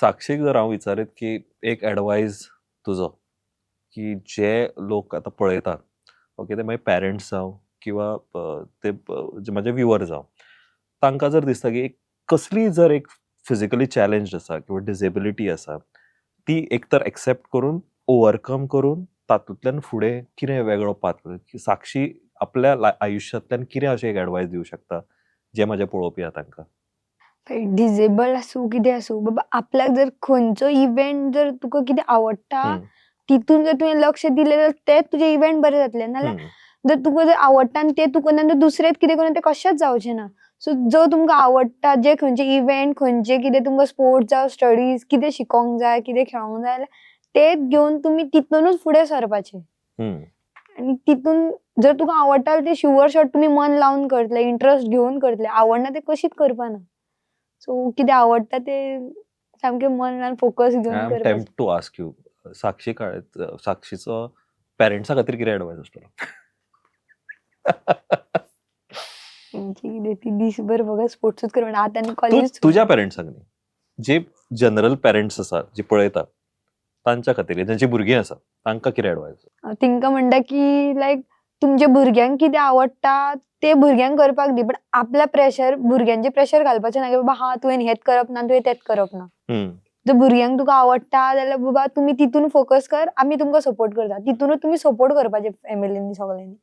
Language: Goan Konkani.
साक्षीक जर हांव विचारीत की एक एडवायज तुजो की जे लोक आतां पळयतात, ओके, ते मागीर पॅरंट्स जावं किंवा ते जे म्हाजे व्युवर जावं, तांकां जर दिसता की एक कसलीय जर एक फिजिकली चॅलेंज आसा किंवा डिसेबिलिटी आसा, ती एक तर एक्सेप्ट करून ओवरकम करून तातूंतल्यान फुडें कितें वेगळो पाथ, साक्षी आपल्या आयुश्यांतल्यान कितें अशें एक एडवायज दिवं शकता जे म्हाजे पळोवपी आहा तांकां? डिजेबल आसूं, कितें आसूं, बाबा आपल्याक जर खंयचो इव्हेंट जर तुका कितें आवडटा, तितून जर तुवें लक्ष दिलें जाल्यार तेंच तुजें इव्हेंट बरें जातलें. नाल्यार जर तुका जर आवडटा आनी तें तुका ना जाल्यार दुसरेंच कितें करून तें कशेंच जावचें ना. सो जो तुमकां आवडटा, जे खंयचे इव्हेंट, खंयचे कितें तुमकां स्पोर्ट्स जावं स्टडीज, कितें शिकोंक जाय, कितें खेळोंक जाय जाल्यार तेच घेवन तुमी तितूनच फुडें सरपाचें. आनी तितून जर तुका आवडटा जाल्यार ते शुअर शॉट तुमी मन लावन करतले, इंट्रस्ट घेवन करतले. आवडना तें कशीच करपाना. सो कितें आवडटा तें सामकें मन लावन फोकस I घेवन एम करपाचें. Tempt to ask you, Sakshi काळे, साक्षीचो पॅरंट्सा खातीर कितें एडवायज आसतलो? तेंची कितें ती दीसभर फकत स्पोर्ट्सूच करपाक, आतां आनी तूं कॉलेज. तुज्या पॅरंट्सांक न्ही, जे जनरल पॅरंट्स आसा जे पळयता तांच्या खातीर, जांची भुरगीं आसा तांकां कितें एडवायज? हांव तेंकां म्हणटा की लायक तुमच्या भुरग्यांक कितें आवडटा तें भुरग्यांक करपाक दी, बट आपल्या प्रेशर, भुरग्यांचेर प्रेशर घालपाचें ना की बाबा हा तुवें हेंच करप ना, तुवें तेंच करप ना. जर भुरग्यांक तुका आवडटा जाल्यार बाबा तुमी तितून फोकस कर, आमी तुमकां सपोर्ट करता. तितूनच तुमी सपोर्ट करपाचें फॅमिलीनी सगळ्यांनी.